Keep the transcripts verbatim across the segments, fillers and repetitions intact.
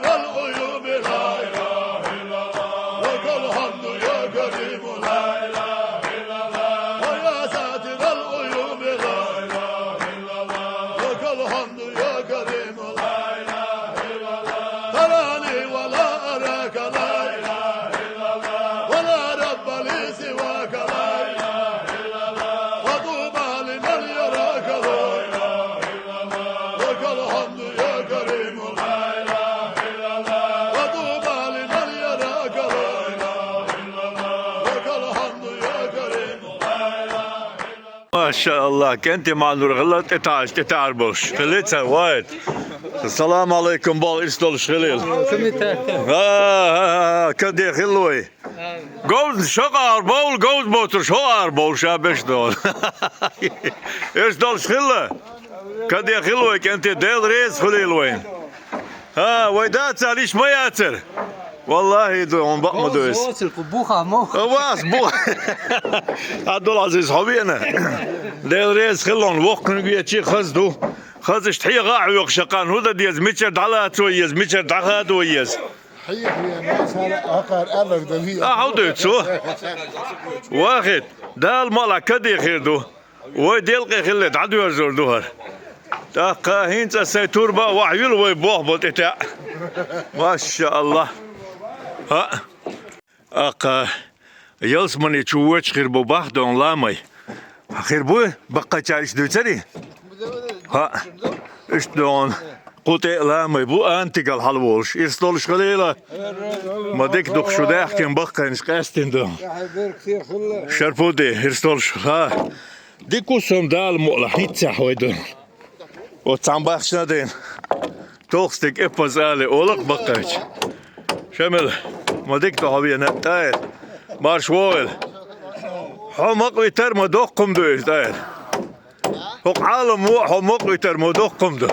العيوب لا إله إلا الله، لك الحمد يا كريم لا إله إلا الله، ويا ساتر العيوب لا إله إلا الله، لك الحمد يا كريم لا إله إلا الله، تراني ولا أراك لا إله إلا الله، ولا رب لي سواك لا إله إلا الله، وطوبى لمن يراك لا إله إلا الله، لك الحمد يا كريم لا إله إلا الله، وطوبى لمن يراك لا إله إلا الله، لك الحمد يا كريم لا إله إلا الله. ما شاء الله، كنت مع نور غلط إتاج، إتاج بوش. خليتها وايد. السلام عليكم، بول إستول شخليل. آه، آه، آه، كدي خلوي. Говз шо къарбовла, говз мотор шо къарбовла, ша беш дол. Эш дол шхилла. Каде хилвай кӀанте, Дела реза хуьлийла вайн. ХӀа, вай дацар, иш ма яцар. Валлахи, ду, он бакъ ма ду эс. Говз мотор, кху буха мо. А вас бу-, Абдул-Азиз, хьо вена. Дела реза хилла, воккхунг вечи хаз ду. Хазаш тхьега а хьоьхуш аккхан, хӀу дан деза, мичара дӀалацо еза, мичара дӀахадо еза. Хьехвена, цара акхар алар дан вий. А, хьо дуьйцу? Вахит, Дала мала каде хир ду. Вай делкъе хилла дӀадоьрзур ду хӀара. ТӀаккха хӀинца сайн турба а вахьа юла вай бохбал тӀетаьӀ. Маша Аллах. ХӀаъ. Аккха, ялсмани чу воча хир бу бах дон ламай. Хир бу, баккхача иш дуьйцари? ХӀаъ, иш дон. Кху тӀе ламай бу, антигал хьалволуш. Ирс долуш хилийла. Ма дика дукха шу даьхкина баккхайнаш къаьстина дон. Шарпуди, ирс долуш. ХӀа. Дика ву сом Дала мукъла, хӀинццехь вай дон. Оцу цхьана бахчана ден. Толх стаг эппаз али, олакъ баккхача. Шамил, ма дика тохьа вена, тӀаьр. Марш вогӀил. Хьо макъвитар ма доккхум ду иза, тӀаьр. ХӀокху Ӏалам ву, хьо макъвитар ма доккхум ду.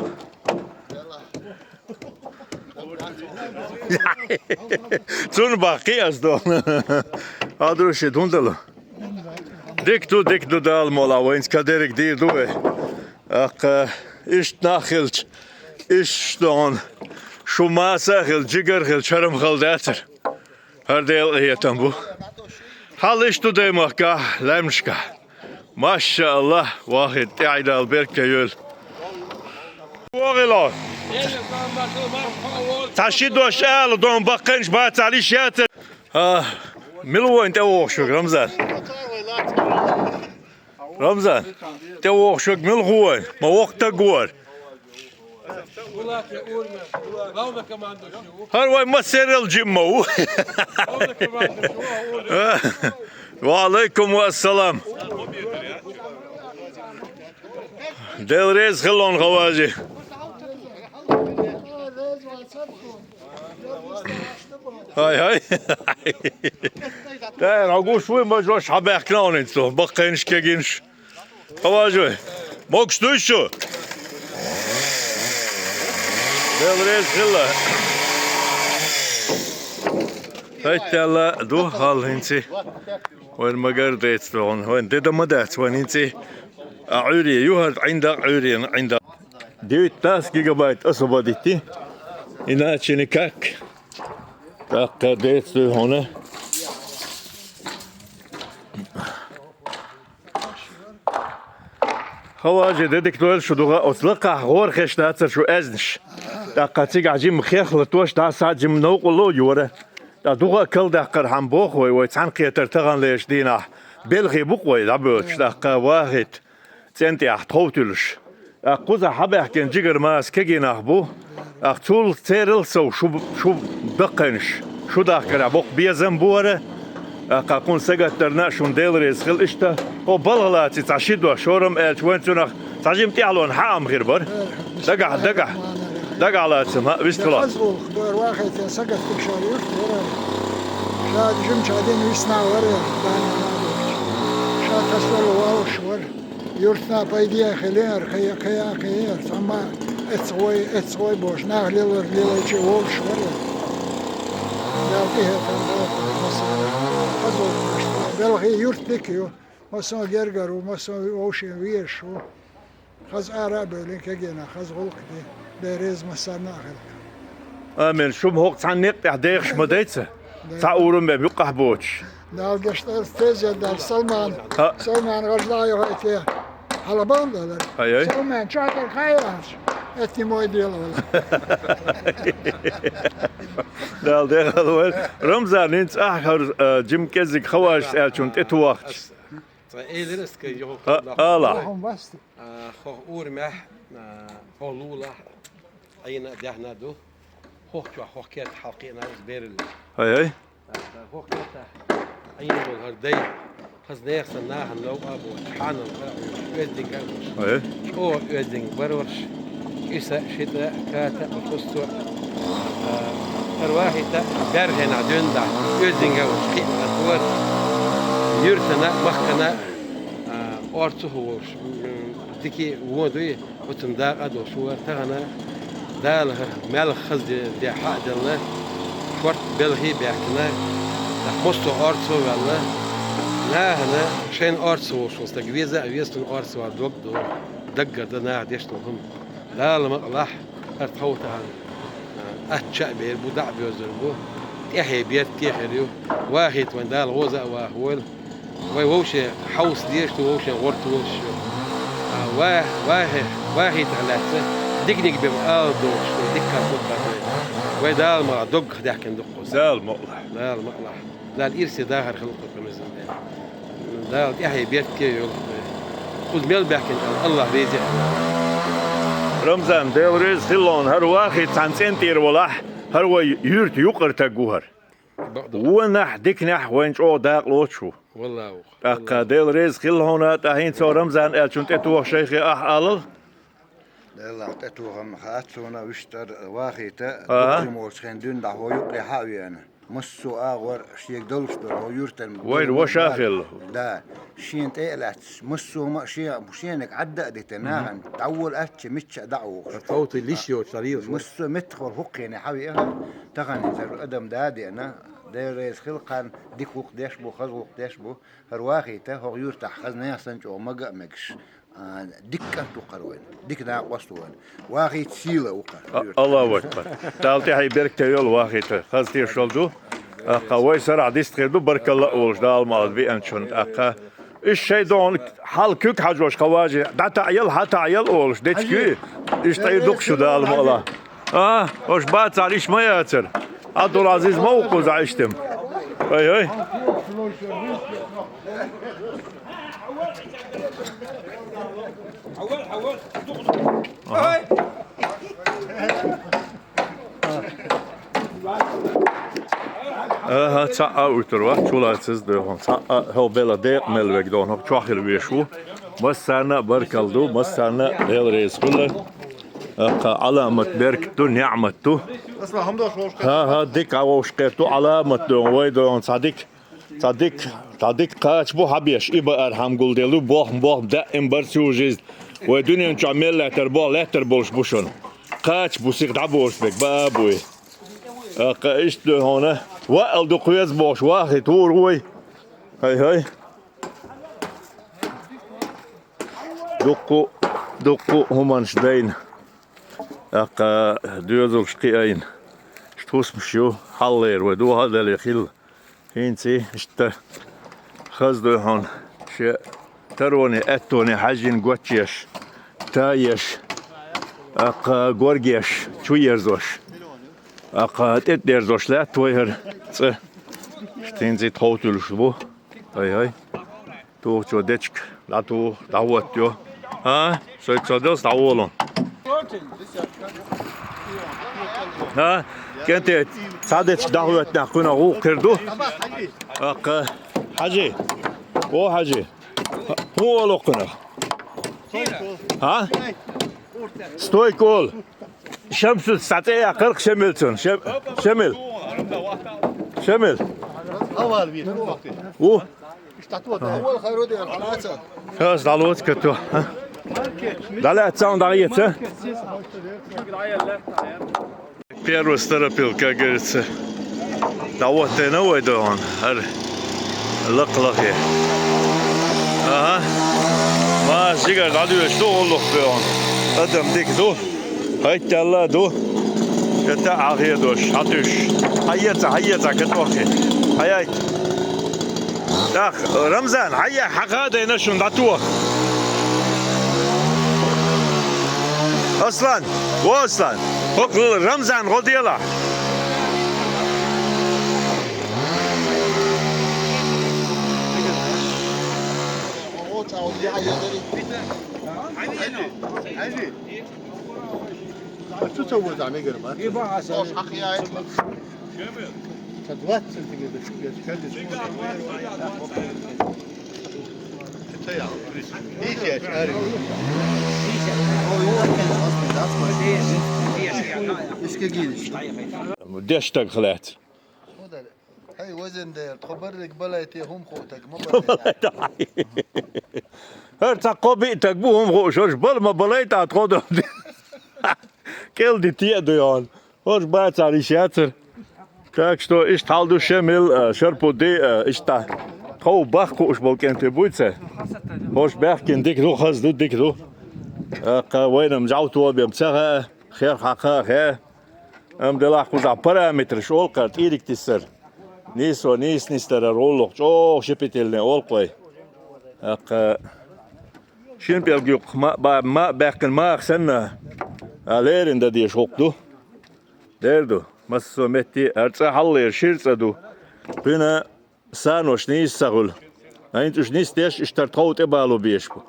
Цунна баккхий ас ду. Адруши, хӀун дала? Дика ду, дика ду, Дала мукъла, вайнца кадерриг дийр ду вай. Аккха, иштта нах хилча, иштта догӀун. Шу маса а хилча, жигар а хилча, хӀара-м хала дацара. ХӀара Делан къинхетам бу. Хьал иштта ду даймахкахь, лаьмнашкахь. Маша Аллах, вахит, тӀаьхьа Дала беркате йойла. ВогӀило. Цхьа ши дош ала, дон баккхайнаш бацахь, лиш яцара. А, мила ву вайн тӀевогӀуш верг, Рамзан? Рамзан, тӀевогӀуш верг мила ву вайн? Ма воккха стаг вара. ХӀара вайн массерал жимма ву. Ва алайкум ассалам. Дела реза хилла хьуна, Хаважи. Хай, хай. Тайр, хьо гуш вуй, ма жош хьабаьхкина хьуна хӀинца, баккхайнаш кегийнаш. Хаважи, могуш дуй шу? Дела реза хилла. ХӀайтта аьлла ду хьал хӀинца. Вайн магар деца догӀун, вайн деда ма дац, вайн хӀинца. А Ӏуьйре ю хӀара, ӀиндагӀ Ӏуьйрена, ӀиндагӀ. Девятнадцать гигабайт освободить. Иначе никак. ТӀаккха деца дуй хьуна. Хаважи, де дика дойла шу духа, оцу лакхахь гӀора хеш дацара шу аьзнаш. ТӀаккха цигахь жимма хехлатош дӀа схьа жимма новкъарло йора. ТӀаккха духа а калдаккхархьама боху вай, вай цхьаьнакхетар таханлерчу дийнахь белхий бу-кх вай дӀабоьлхуш, тӀаккха вахийта цӀен тӀехь тхов туьллуш. ТӀаккха кхузахь хьабаьхкина жигара маса кегий нах бу. ТӀаккха цул церал сов шу, шу баккхайнаш, шу дахкарехь боккха безам бу хӀара. ТӀаккха кхунна сагатдарна а шуна Дела реза хила иштта. Хьо балха лаций цхьа ши дош, шорам аьлча вайн цунах цхьа жима тӀаьхьалонан хьаам хир бара. Дагахь, дагахь, дагахь лацам, хӀаъ, вистхила. Хаза гӀуллакх дара, вахийтина сагатдеш вара юрт вара. Ша жимча дина висна вара, даьна ма духча. Ша тасвала валуш вара. Юртана пайде а хилира, кхайа, кхайа а кхайира. Амма эцгой, эцгой бош, нах лелар лелайчи волуш вара. Дала тӀехӀотар боху, масала. Хаза гӀуллакхаш. Белхий юрт дика ю. Массо а гергара ву, массо а вовшийн везаш ву. Хаза ара а бевлина кегийнах, хаза гӀуллакх ди. Дела реза массарна а хилла. Амин. Шума хӀокху цхьана некъа тӀехь дехаш ма дайца? Цхьа ур ма бен юккъахь боцуш. Дала гечдойла, тезет дала, Салман. А. Салман гӀажла йохуьйту. Хьалабан далар. Ай, ай. Салман, чохь дерг хьан яхьаш? Эттий мой дела вала. Дала дехал вай. Рамзан, хӀинца ахь хӀара, а, жима кӀеззиг хаважаш аьллачунна тӀе тухахча. Цкъа элира ас кхин йоху А, хьалха. Ала. Йоху баста. А, хӀокху урамехь, а, хӀокху лулахь, Ӏийна а, даьхна а ду. ХӀокху чохь, хӀокху кертахь хьалкхиъна иза бералле. Ай, ай. ТӀаккха хӀокху кертахь Ӏийна болу хӀара дай, хаза нехан санна нахана новкъа а боцуш, хьанал хаа а волуш, оьздангалла а волуш. Ай, ай. ЧӀогӀа оьздангалла бара хӀорш, кӀиса а, шийтӀа а, ката а, кхуссо а. А, хӀара вахийта а, баьргӀенахь дуьйна дахь, оьздангалла а волуш, кхиъна а дора. Юьртана а, махкана а, а, орцахь а волуш, м, дика вон дуй. Оцунна дакъа а долуш вара тахана, Дала хӀара маьлха хаза де, де хьа а делла, шорта белхий а баьхкина, тӀаккха массо а орцо а ваьлла, нахана шайна орцо волуш волу стаг веза а веза, цунна орцо вала дог а ду, даггара дан наха деш долу хӀума. Дала ма къалахь, хӀара тхов тахана, а, ачча а бер бу, дӀа а боьзар бу, тӀаьхье беркате а хир ю, вахийта вайн Дала гӀоза а ваха войла. Вай вовшийн хьовса дезаш ду, вовшийн гӀорта волуш ю. А, ва-, вахи-, вахийтах лаьцна диканиг бен ала дохуш ду, дикка хӀума бац вай. Вай Дала ма дог даьхкина ду кхуза. Дала мукъалахь. Дала мукъалахь. Дала ирсе дахар хилла кхуза, Рамзан бен. Дала тӀаьхье беркате а йойла вай. Кхуза мел баьхкина Аллах реза а. Рамзан, Дела реза хилла хьуна, хӀара вахийта цхьана цӀен тӀера валахь, хӀара вай юьрта юкъара таг ву хӀара. Бакъду. Вонахь, диканехь вайн чӀогӀа дакъа лоцуш ву. Валлахь, ву. ТӀаккха Дела реза хилла хьуна, тӀаккха хӀинца Рамзан аьллачунна тӀетоха шайхе ахь алал. Делахь тӀетохам хаьа суна, вуьштар вахийта, а, дукха ма волчу хенахь дуьйна дӀа хӀо юккъе хьа а веана. Массо а агӀор шега долуш дара хӀо юьртан. Вайна ваша хилла. Да. Шена тӀе а лаьцна, массо а ма шен, шениг Ӏадда а дитина, нахана дӀаволла аьлча, мичча а дӀа а вухуш. Тховтий лиш йоцу, цара йоцу. Массо а меттахвар хӀокхуьне хьан веана, тахана цара адам да а деана, Дела реза хила кхарна, дика гӀуллакх деш бу, хаза гӀуллакх деш бу, хӀара вахийта, хӀокху юьртахь хаза нехан санна чӀогӀа мага а мегаш, а, дика кӀант ву кхара вайна, дика накъост ву вайна. Вахийта сийла ву кхара. А, Аллаху акбар. Дала тӀаьхье беркате йойла вахийта, хаза тешалла ду. ТӀаккха вай сарахь дистхир ду, баркалла а волуш, Дала ма аллара биъначунна тӀаккха. Иштта шайн догӀна хьал куьг хьажош хьаважий, дӀатаӀаял, хьатаӀаял олуш, дечкий. Иштта Ӏийр ду-кх шу, Дала ма аллара. А, ош бацахь, иштта ма яцара. Абдул-Азиз ма ву кхузахь иштта. Ай, ай. Ага. Ага, цхьаъ а уьйтур вац, чулацаза доьху. Цхьаъ а хьо бела декъа мел вег доху, чохь хила веш ву. Массарна а баркалла ду, массарна а Дела реза хуьлда. Аккха Ӏаламат беркат ду, неӀмат ду. ХӀан-хӀа, дика а вовшахкхетта ду, Ӏаламат доьху, вай доьху, цхьа дика. Цхьа дика, цхьа дика кхача бу хьан беш, и баар хьан гулделла ду, бохам, бохам, даим барца южиза. Вай дуьнен чохь мел лаьттара боху, лаьттара болуш бу шуна. Кхача бу сиха дӀабоцург, баа а буй. Аккха иштта ду хьуна. Ваал ду кхоьза бохуш, вахи тур вуй. Хай-хай. Дуккху, дуккху хӀуманаш дайна. Аккха доьзалш кхиайна. Иштта хӀусамаш ю, хьаллера вай дохадале хилла. ХӀинца иштта хаза ду хьуна, шен тароне, аьттоне хьаьжжина гочъеш, таеш, аккха горгеш, чу ерзош, аккха тӀетӀерзош лаьтта вай хӀара цӀа. Иштта хӀинца тхов туьлуш бу. Ай-ай. Тухучо дечка, дӀатуху, дӀахӀоттайо. А? Шайца ца делс дӀаволу. А? КӀентий, цхьа дечка дӀахӀоттинехь кхуьнах гӀуллакх хир ду? Аккха, Хьажи. О, Хьажи. ХӀун олу кхуьнах? А? Стойка олу. Шамсут, схьа цӀе яккхарх Шамилцун. Шам-, Шамил. Шамил. Ву. Ас дӀалоцу кату. ДӀалаьццан дӀагӀеца. Первый старопил, как говорится. ДӀахӀоттийна вай догӀун. ХӀара лакха-лахе. Ага. Ма жигара дӀадоьдуш ду, гӀуллакх бегӀун. Адам дика ду. ХӀайтта аьлла а ду. Ката Ӏахедош, хьатуьш. Хьаеца, хьаеца, катохе. Хьаяй. Так, Рамзан, хьая, хьаха дайна шун дӀатоха. Аслан, во Аслан. ХӀокху Рамзан гӀо делахь. Чу ца ваза мегар ма. Ца двадцать сантиметров. Деш стаг хилац. Хьай, везан Дела, тхо берриг балай те хӀума хууш ма балай. ХӀара цхьа кхо биъ стаг бу хӀума хууш, хӀорш бала ма балай тӀа тхо ду. КӀел ди те а ду йоӀан. ХӀорш бацара йиш яцара. Так что иштта хьал ду Шемил, а, Шарпуди, а, иштта. Тхов бах хууш болу кӀентий буй цара. ХӀорш баьхкина дика ду, хаза ду, дика ду. ТӀаккха вайна-м жӀов тобем ца хаьа, херх хьакха а хаьа. Амма делахь кхузахь параметраш олу кхара тӀийриг тиссар. Нийсо нийса нисдара гӀуллакх чӀогӀа шипительный олу кхой. ТӀаккха шина пӀелг юккъах ма а ба-, ма а баьккхина маха санна, а леррина дан дезаш гӀуллакх ду. Дера ду, массо а метте а, хӀара цӀа хьаллера шира цӀа ду. Кхуьнан санош нийса ца хуьлу. ХӀинца уьш нисдеш, иштта тхов тӀебало безаш бу.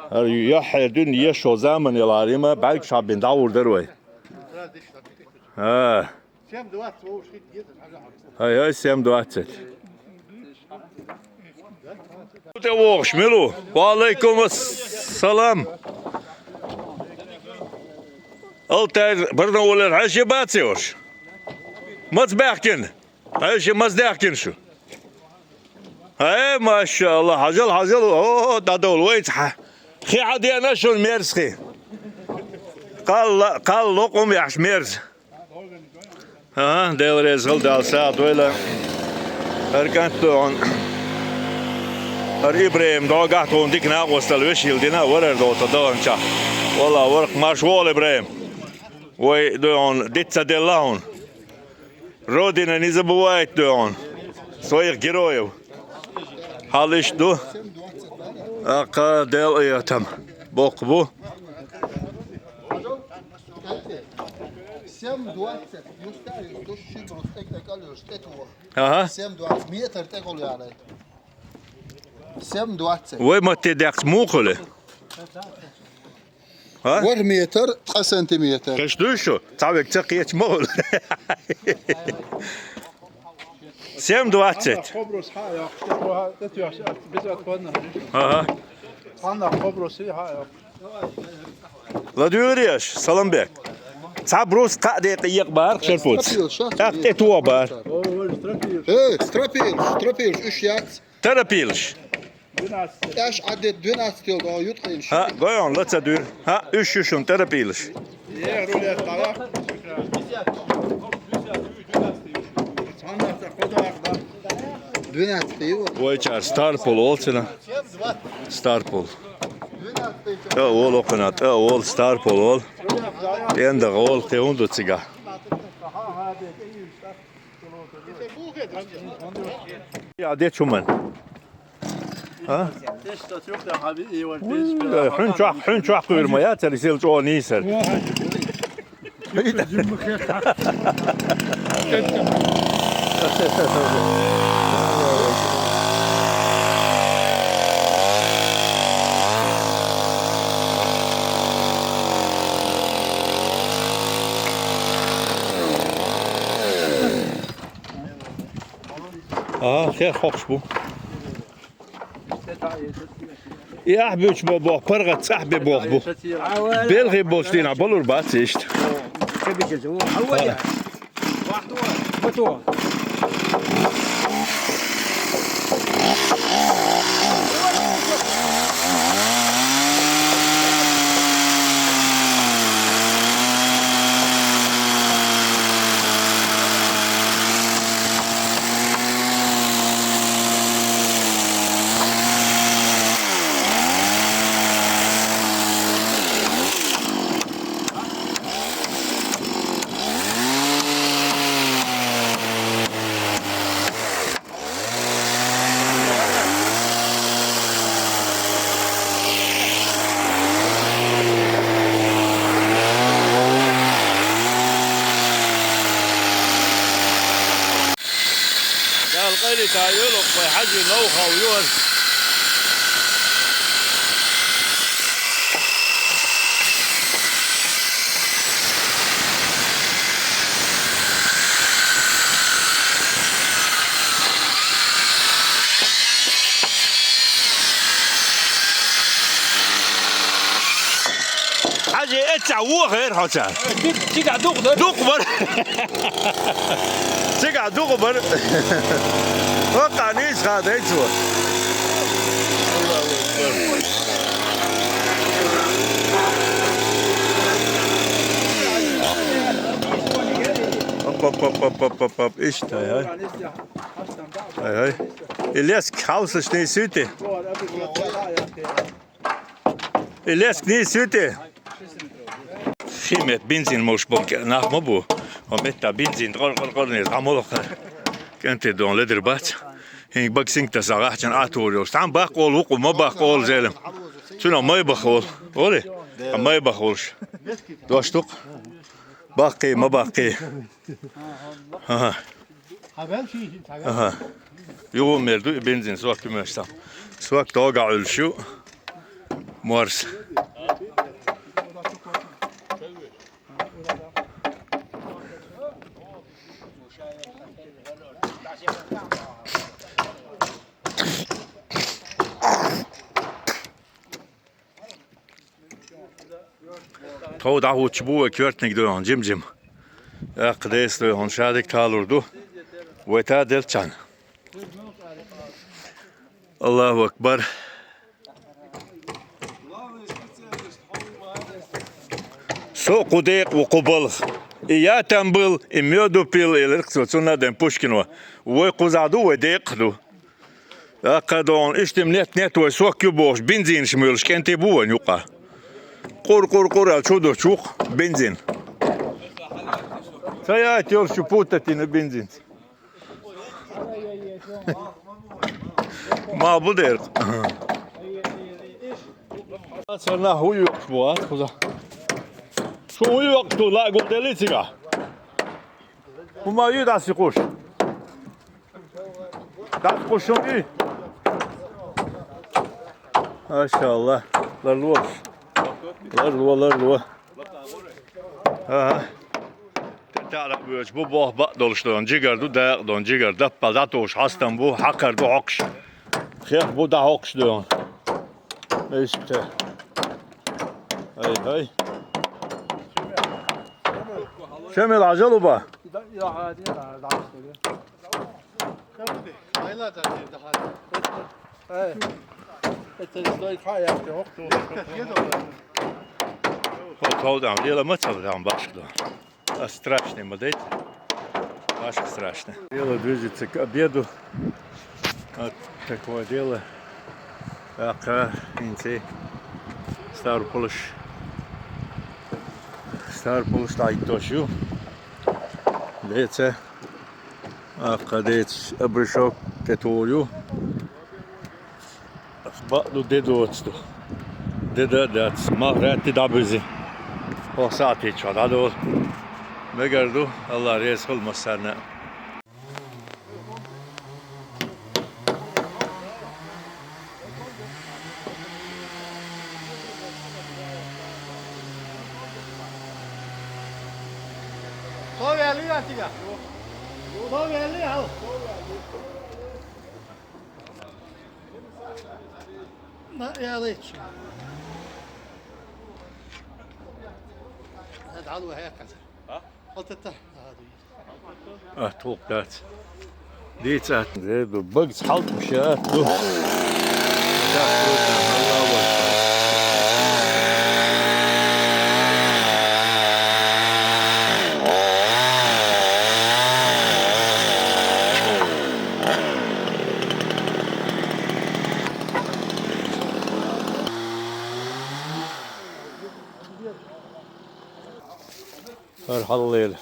ХӀара юьххьера дуьйна ешо заман ялахьара, ма бӀаьргаш хьаббина дӀагӀур дара вай. ХӀа. Хьай, хьай, семь двадцать. ТӀе вогӀуш, мила ву? Ва алайкум ассалам. Алтайр Барнаулера хьаьжча баций хӀорш? Маца баьхкина? Хьаьжча маца даьхкина шу? Э, машаАллахӀ, хьажал, хьажал, о, дӀадовла вайца хьа. Хи хьан деана шуна мерза хи? Кхалла, кхалла локъум яхьаш мерза. ХӀан, Дела реза хила, Дала сагӀа дойла. ХӀара кӀант ду хьуна. ХӀара ИбрахӀим дӀогахь тхуна дика накъосталла вешийла дина, варар долу тхан даханчохь. Валла, варх марш вогӀу, ИбрахӀим. Вай ду хьуна, диц ца делла хьуна. Родина не забывает ду хьуна. Своих героев. Хьал иштта ду. Аккха Дела а там. Боккха бу. Семь двадцать, юстарий, ту ши брус тӀе-, тӀе кӀалуьйш, тӀе тоха. Ага. Семь двадцать, метр тӀе кӀалуьйш. Семь двадцать. Вай матте дехча муха хуьлу? А? ВорхӀ метр, ткъа сантиметр. Каш дуй шу? Цхьа век ца кхеча ма хуьлу. Семь двадцать. Ага. ЛадуьйгӀарий аша, Саламбек? Цхьа брус кхаа декъе екъа бара, Шарпуц. ТӀаккха тӀе тоха бара. Э, стропилаш, стропилаш, уьш яц. Тарапилаш. Аша Ӏадет двенадцать йолу, юткъинаш. ХӀа, гой хьуна, ла ца дуьйра. ХӀа, уьш ю шуна тарапилаш. Двенадцать ю. Вайчара старпул олу цуьнан. Старпул. ТӀе а олу кхуьнан, тӀе а олу, старпул олу. ПӀенда гӀолу кхин хӀун ду цигахь? Я де чуман. А? Хьуьн чохь, хьуьн чохь кхуьйр ма яцара, сел чӀогӀа нийсар. Ага, хех хокхуш бу. И ахь буьйцу бо-, боху, паргӀат цӀахь бе боху бу. Белхи болчу дийнахь балур бац иштта. Элита йолу вай Хьаьжин новхал йора. Хьаьжи, эццахь вохийра хьо цара. Цигахь дукха дара. Дукха бара. Цигахь дукха бара. ХӀокхунна нийса хадийта цо. Оп, оп, оп. Иштта, ай, ай. Ай, ай. И леск хьовсуш нийсуьйтий? И леск нийсуьйтий? Хи метта бензин молуш болу нах ма бу. Хьо метта бензин къор-къор-къорнера дӀа молу хӀара. КӀентий дон ледара бац. ХӀинца бага синга таса гӀахчана Ӏа тухур йолуш. Цхьаьна баккха олу вукху, ма баккха олу зелам. Цуьнан Майбах олу. Олий? Ткъа Майбах олуш. Дош ду-кх? Баккхий, ма баккхий. Ага. Ага. Юха мер ду и бензин, сок куьмеш сам. Сок догахь Ӏуьллуш ю. Морс. Тхов дӀахӀуттуш бу вай коьртаниг ду хьуна, жим-жим. Аккха дайса ду хьуна, шадерг талур ду. Вай та делчхьана. Аллаху акбар. Со кху декъа ву, кху балха. И ятамбыл, и мёдупил, элира-кх цо, цунна а ден Пушкино. Вай кхузахь ду, вай декъахь ду. Аккха догӀун, иштта-м нет-нет вай сок ю бохуш, бензинаш муьйлуш кӀентий бу вайн юкъа. Къур-къур-къур аьлла чу ду чух бензин. Ца яйта йолуш чу путатина бензинца. Ма бу дерг. Цара нах хӀун йоькхуш бу, а, кхуза? Шу хӀун йоькхуш ду, лаа гулделли цигахь? ХӀума ю дӀасикхуш? ДӀасикхуш хӀума ю? Машалла. Ларло. Ларло, ларло. Ага. Те таьӀна боьлуш бу, боху бакъ долуш дон, жигар ду, дакъа дон, жигар, даппал дӀатухуш хьастам бу, хьакхар ду хьокхуш. Хех бу дӀахьокхуш дон. Иштта. Ай, ай. Шамил, Ӏажал уба? Хьо тхов дан лела ма ца дан башха дан. А страшный ма дайта. Башха страшный. Дело движется к обеду. Вот такое дело. ТӀаккха хӀинца Ставропольш. Ставропольш дӀахӀиттош ю. Деца. ТӀаккха деца обрешёк тӀетухур ю. Бакъ ду, де доцу ду. Де дан а дац. Малх гӀаьтта дӀабуьзи. ХӀокху сахьтичохь дӀадолу. Мегар ду, Алла реза хуьлда массарна а. Со ваьлли ас цигахь? Со ваьлли хьал? На, я лайчу. Ада хьал ву хьекхаза. А? Хьалтатта. А, тхулх дац. Дийца атта. Де ду, багца хьалтамаш атта ду. ХӀара хьаллела.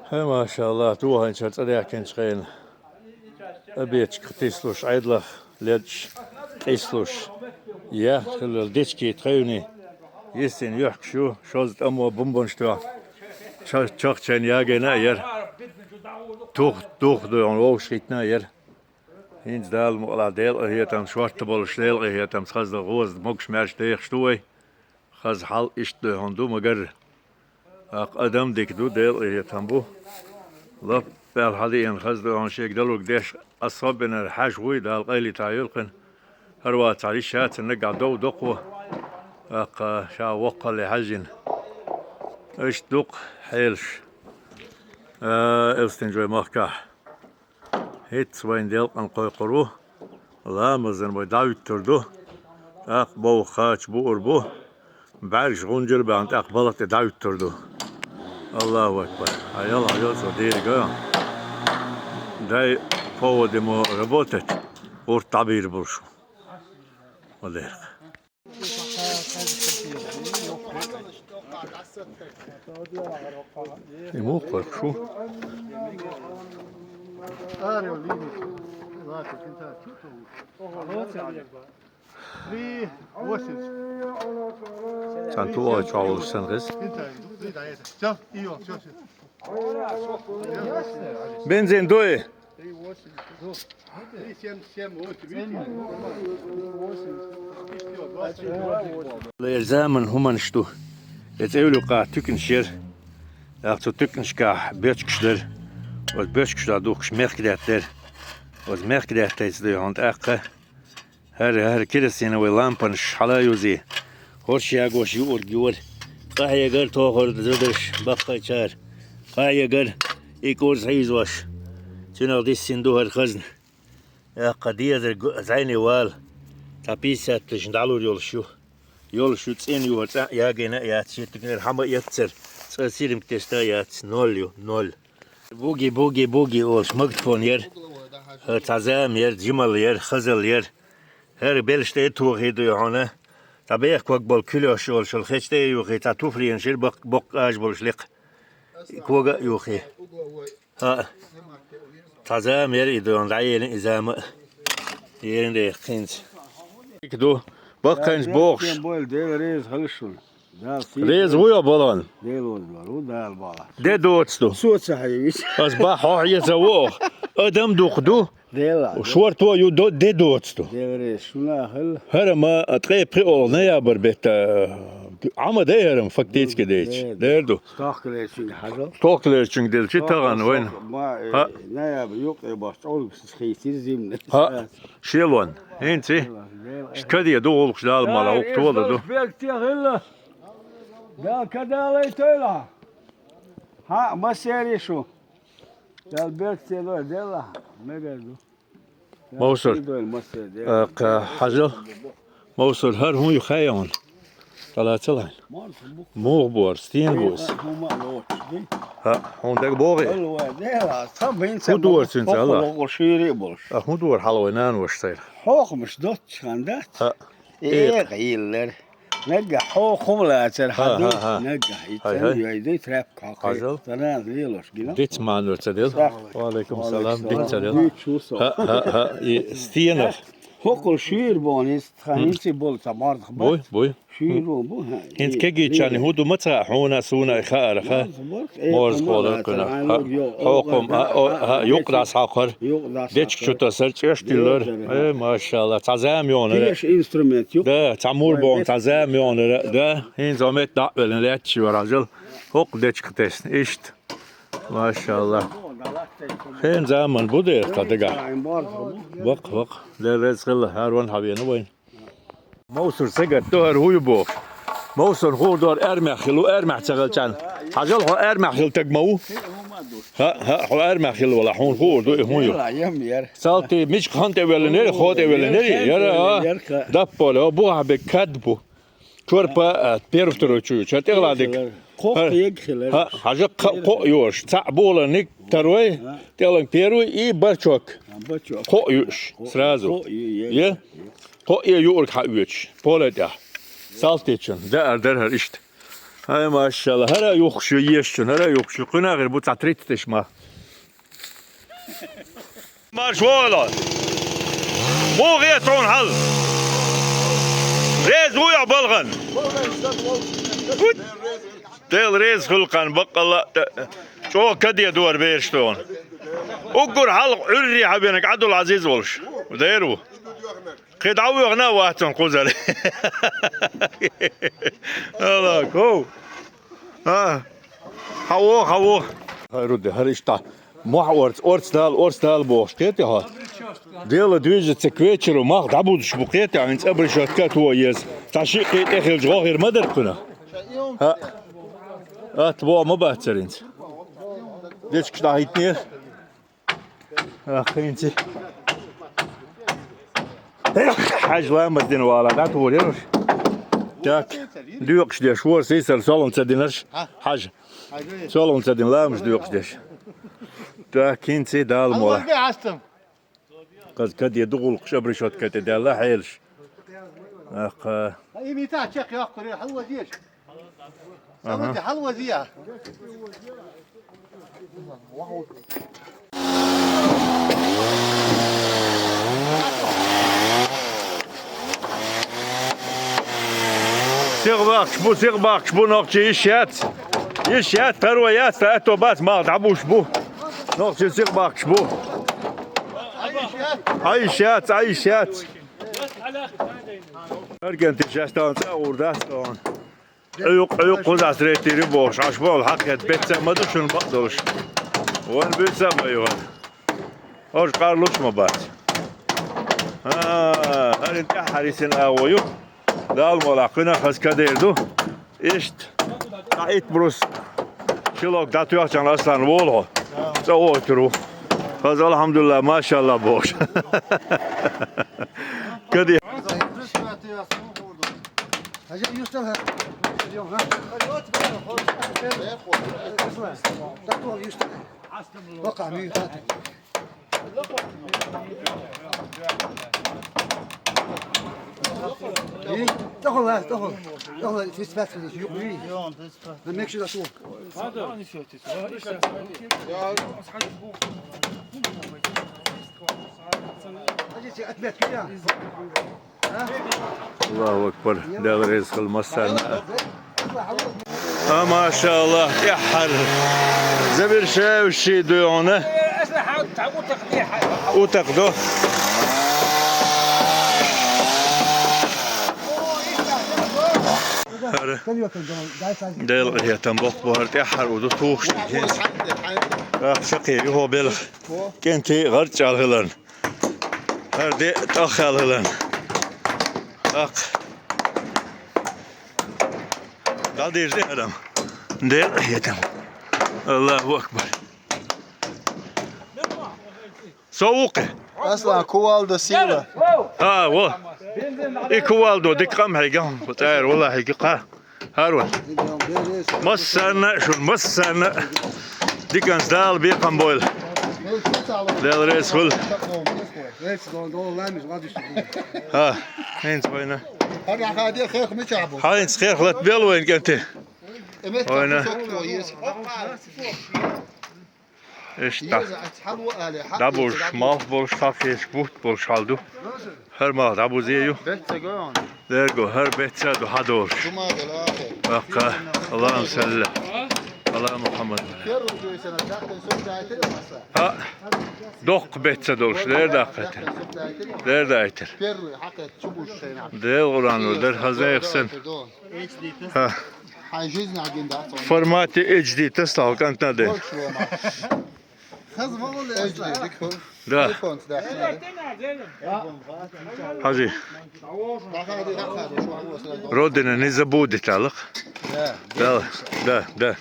ХӀай, машалла, дохийначара цӀа даьхкинчу хенахь. Обедчик тислуш, Ӏедалх лечкъаш къислуш. Яхна хилла дечкий тхевний. Йистина юьхкуш ю, шозза тӀамо бомбанаш тоьхна. Ча-, чахчайна ягийна а яра. Тух, тух ду хьуна вовшахӀиттина яр. ХӀинца Дала мукъалахь, Делан къинхетам, шортта болуш Делан къинхетамца хаза дан гӀоза могуш-маьрша дехаш ду вай. Хаза хьал иштта ду хьуна ду, магар. ТӀаккха адам дика ду, Делан къинхетам бу. Лап аьлла хьалиъна хаза ду хьуна шега далург деш, особенно хьаьжа вуй, Дала къайле тӀе йойла кхин. ХӀара вацахьара йиш яц, наггахь дов доккхо. ТӀаккха ша воккхалле хьаьжжина. Иштта ду-кх хьелаш. А, Элстинжой махкахь. ХӀинца вайна делкъан кхойкхур ву. Ламазан вай дӀахӀуьттур ду. ТӀаккха бовха кхача буур бу. БӀаьргаш гӀунжар а баьхна, тӀаккха балха тӀе дӀахӀуьттур ду. Аллаху акбар. Хьаял, хьаял, со деррига. Дай повод ему работать. ГӀурт дӀабийр болуш ву. Валерка. И муха кхойкхуш ву? Цхьана тулгӀой чохь волуш санна хеза. Бензин дуй? Лер заман хӀуманаш ду. И цӀе юкъахь туьканаш яра. ТӀаккха цу туьканашкахь боьчкуш дара. Оцу боьчкуш духкуш мехкадаьттара. Оцу мехкадаьттайца дуй хьуна тӀаккха. ХӀара, хӀара керосиновый лампанаш хьала а юзий. ХӀорш ягош юург йора. Къахьегар тохар зударш баккхайчара. Къахьегар и кӀурз хьийзош. Цуьнах диссина ду хӀара хазна. Яккха дезар зӀене вала. Цхьа пятьдесят тысяч дӀалур йолуш ю. Йолуш ю цӀена ю хӀара цӀа а ягийна а яц, шен тикнера хьама а эццара. Цкъа сиринг тесна а яц, ноль ю, ноль. Буги, буги, буги олуш магтфон яра. ХӀара цхьа зама яра, жималла яра, хазалла яра. ХӀара белш тӀе а тухий дуй хьуна. Цхьа бехк ваг болу куьлеш йолуш йолу хечу тӀе а юхий, цхьа туфленаш яра баккха, боккха ажа болуш лекха. Кога а юхий. ХӀаъ. Цхьа зама яра и дуй хьуна, дӀаелина и зама а. Елина дехка хӀинца. Ду, баккхайнаш бохуш. Дела реза хила шуна. Дала сийрда. Реза вуй хьо балан? Дела вазлар ву, Дала бала. Де доцу ду? Со ца хьевича. Ас бахьа хьо хьеца воху. Адам дукха ду? Дела. Шорто ю до-, де доцу ду? Дела реза шуна хила. ХӀара ма, а, ткъе пхиъ олу ноябрь бетта, а, Ӏама дай хӀара ма фактически дайча. Дела. Дер ду. Стохкалерчуьнга хьажал. Стохкалерчуьнга делчи тагӀан вайна. Ма, э, ХӀаъ. Ноябрь юккъе бахча Ӏулгас хийцира зимна. ХӀаъ. Шелон. ХӀинций? Шелон, Дела. Шкаде ду гӀуллакхаш Дала мала, хӀокху тола ду. Бегте хилла. Дала кадалай тойла. Хьа, массери шу. Дала бегте дой, Дела. Мегар ду. Мовсар. Дала массери, Дела. Э, кха, хьажал. Мовсар, хӀара хӀун ю хаьий хьуна? Талацалайн. Муха бора, стена бу иза? ХӀума а лоцуш ди. ХӀа, хьуна дага богӀий? Алла вай, Дела, тхан бинца. ХӀун дора цуьнца, Алла? Хоккхул шийри а болуш. А хӀун дора хьала вай наноша сайра? Хьохамаш доцчу хан дац? ХӀа. Э, экъа йиллар. Наггахь хьо хӀума лацар хьан ду? ХӀа, хӀа, хӀа. Наггахь и цӀан йой ду, тряпка хьокхий. Хьажал. Санан лелош гина. Диц маьннара ца дел. Ва алейкум салам. Диц ца дел. Дуьйцуш ву со. ХӀа, хӀа, хӀа. И стенах. ХӀокхул шуьйра боху иза, тхан хӀинций болу ца марзах бац. Буй, буй. Шуьйра бу, хӀа. ХӀинца кегийчарна хӀун ду ма ца хаьа, хьуна, суна и хаара, ха? Морза кхолар кхуьнах. Хьо-, хьокхум, а, о, хьа, юкъ дас хьокхар. Дечка чу тасар, чӀеш тиллар. Э, машалла, цхьа зама йонара. Теша инструмент ю. Да, цхьа мур боху, цхьа зама йонара. Да, хӀинца метта дӀа а веллина, лаьтташ вара хьажал. ХӀокху дечка тесна, иштта. Машалла. Хен заман бу дера тхан дагахь. Вакх, вакх. Дела реза хила, хӀара ван хьан вена вайн. Мовсар ца гатта, хӀара хӀу ю бохуш. Мовсарна хуур дора аьрмехь хила ву, аьрмехь ца хилчарна. Хьажал, хьо аьрмехь хила таг ма ву? ХӀаъ, хьо аьрмехь хила вала, хьуна хуур ду и хӀун ю. Салти мича хан тӀе веллинера, хо тӀе веллинера, яра, а? Даппале, о, бухахь бе кад бу. Чорпа, а, первый, второй чу ю, чор тӀехула дика. Кхо хьега хилар. ХӀа, хьажа кхо, кхо йош, цхьаъ боланиг, второй, тӀеланг первый и бачок. А, бачок. Кхо юш, сразу. Кхо ю, е. Е? Кхо е юург хьан оьцуш, поле тӀехь. Салтичун, даар дар хӀара иштта. Ай, машалла, хӀара юхкуш ю, ешчун, хӀара юхкуш ю, кхуьнагӀир бу цхьа тридцать теш ма. Марш вогӀала! Муха гӀе тхуна хьал? Реза вуй ахь балган? Дела реза хуьлу кхарна баккъалла а, чӀогӀа каде дора бераш тхуна. Уггар хьалха Ӏуьрре хьавенаг Ӏабдул-Ӏазиз волуш. Дера ву. Кхин дӀавоьхна вац цунна кхузара. Аллах, хов. А, хьаво, хьаво. Хайру де, хӀара иштта. Мохь орца, орца дала, орца дала бохуш, кхетий хьо? Дело движется к вечеру, малх дӀабузуш бу, кхетий хьо, хӀинца обрешётка а тоха еза. Цхьа шиъ-кхиъ тӀехилча гӀо хир ма дара кхуьнах. ХӀаъ. Атта боху ма бацара хӀинца. Дечкаш дӀахӀиттинера. Ах, хӀинца. Хьажа ламаз дина вала, дӀатухур яра уьш. Так, доькъуш деш вара, сийсара солун ца динарш. Хьажа. Солун ца дина ламаз доькъуш деш. Так, хӀинца Дала мола. Хаза каде ду гӀуллакхаш, обрешётка тӀе даьлла хьелаш. Аха. Ага. Сих бахкаш бу, сих бахкаш бу, нохчий, йиш яц. Йиш яц, таро яц, ткъа аьтто бац, малх дӀабуш бу. Нохчий сих бахкаш бу. Ӏайш яц, Ӏайш яц. Аргентин шаьш тахана цӀа а гӀур дац тахана. Ӏуьйкъ, Ӏуьйкъ кхузахь срейтири бохуш, Ӏаш болу хьакхет беца ма ду шуна бакъдолуш. Вайн буьйса а ма ю хӀара. ХӀорш къарлуш ма бац. А, хӀарин тӀаьххьара йисина агӀо ю. Дала молахь кхуьнах хаза кадер ду. Иштта, дӀа итт брус шилок дӀатоьхчарна Аслан волу хьо. ЦӀа ойтур ву. Хаза, алхьамдулилла, машалла бохуш. Каде. Тохула, тохула. Тохула, тридцать пять тысяч, юкъа вий. На мекши дошёл. Аллаху акбар. Дела реза хила массарна. А, машаллах, тӀаьххьара. Завершающий ду хьуна. Утакх ду. ХӀара. Дела къинхетам боккха бу, хӀара тӀаьххьара у ду тухуш. Ах, сакхе, юхо белха. КӀентий гӀарчӀ аьлла хиларна. ХӀара де тӀаххаьлла хиларна. Ах. ДӀадийрза хӀара. Дела къинхетам. Аллаху акбар. Со ву кхе? Аслан, кувалда сила. А, во. И кувалдо дика къам хьайга, цӀера вала хьайга кха. ХӀара ван. Массарна а шун, массарна а. Диканца Дала бекхам бойла. Дела реза хуьлда. ХӀа, хӀинца вайна. ХӀинца херх латта бел вайн кӀанте. Вайна. Иштта. ДӀабуш, малх болуш, хьакхечу бутт болуш хьал ду. ХӀара малх дӀабузе ю. Дерго, хӀара беца ду хьадолуш. Баккха, Аллахумма салли Ӏала Мухаммад. ХӀа, доккха беца долуш, дер даккхайтар. Дер дайтар. Дел Къуръан ву, дер хазна яхсан. ХӀа. Хьайн жизнь агин дац. Формате эйч ди тасалахь кӀантана ден. Да. Хьажи. Родина не забудет, алах. Да, да, да.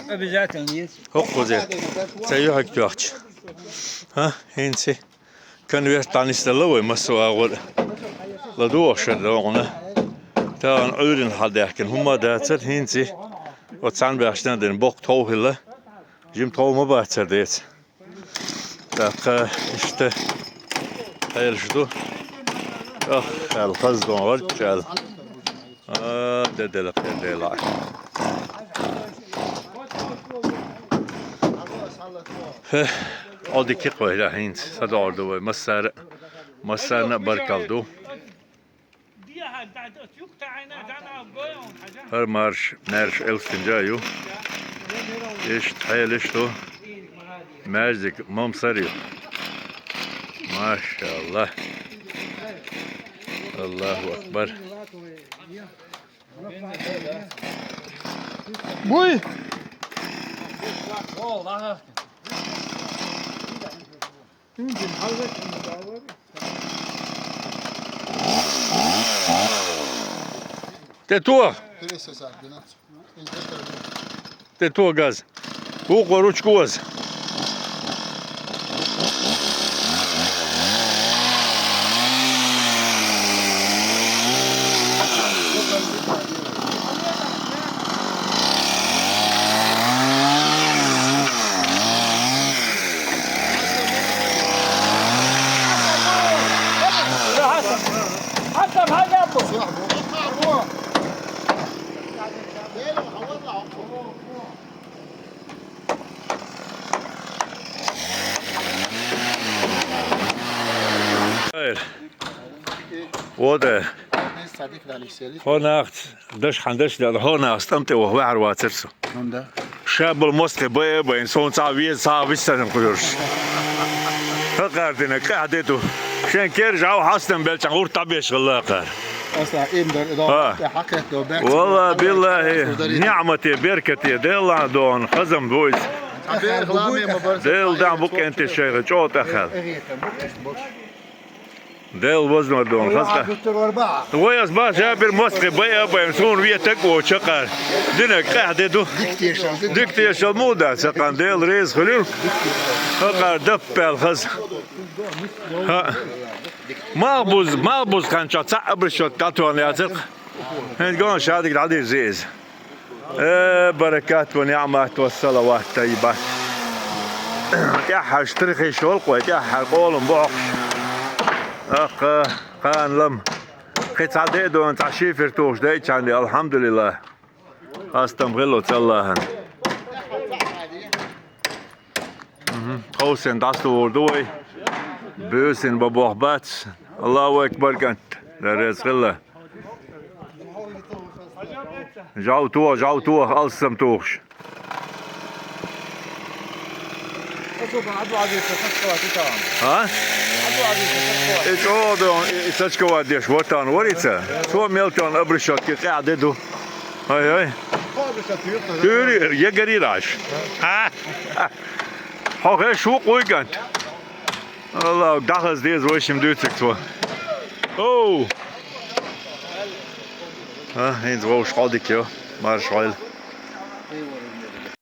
Обязательно есть. ХӀокхузе. Ца юхьиг тоьхча. ХӀа, хӀинца. Конверт дӀанисдалла вай массо а агӀор. ЛадугӀуш шара догӀуна. Тахана Ӏуьйрина хьалдаьхкина хӀумма а дацара, хӀинца. Оцу цхьана баьхчина дина боккха тхов хилла. Жима тхов ма бацара деца. ТӀаккха иштта хьелаш ду. Ах, аьлла, хаза дон гӀорчча аьлла. А, де дела кхел дела. Хе, Ӏо дика кхойла хӀинца, садогӀур ду вай массара, массарна а баркалла ду. ХӀара марш, маьрша Элстинча ю. Иштта хьелаш ду. Маьждиг Мамсар ю. Машалла. Аллаху акбар. Буй! Те то! Те то газ. Вукхо ручка оза. Хайр. Вот, э. Хьо нах ц-, даш хьан даш да, хьо нах ц-, тӀам тӀе ваха ваьхьар вацар со. Ша бола мостагӀий бай а байна, сона цхьа веза, цхьа виса санна кхоьруш. ХӀокхара динарг къаьхьа де ду. Шен кер жав хьастам белчахь гӀурт дӀабеш гӀалла кхара. Аса им дар, ХӀа. Хьакхетто баьхка. Валла, биллахи, ниӀмате, беркате, Делан догӀан хазам бойс. Дел дам бу кӀенте шайга чӀо тӀахал. Дел вазнор догӀан хаза. Вай ас ба жабир мостагӀий бай а байна, суна ветаг о чакъар. Динарг къаьхьа де ду. Дик тешал му да сакъан, Дел реза хуьлил. ХӀокхар даппаьл хаза. ХӀа. Малхбуз, малхбуз хан ча цхьа обращёт дӀатохан яцар. ХӀинца гон шадиг дӀадирзе иза. Э, баракат ва ниӀмат ва салават таййибат. ТӀехьа штрихи шолкъ вай, тӀехьа къолам бохуш. Аккха, кхана лам. Кхин цхьа де а дона, цхьа шифер тухуш дайчхьанди, алхьамдулиллахӀ. Хастам хилла цу Аллахьан. Мгм. Тховсен дӀасадувр ду вай. Буьйсанна бан бох бац. Аллаху акбар кӀант. Деррес хилла. Жав тоха, жав тоха, алссам тухуш. А? И чӀогӀа ду, и, и сачкавар деш ватан варица. Цо мел тон обращётки къаьхьа де ду. Ай, ай. Туьри, ягари раш. А? Хьо хеш ву къуйган? Аллах, дахаз деза вайшим дуьйцург цо. Оу! А, хӀинца вовш хьо дика йо, марш хьойла.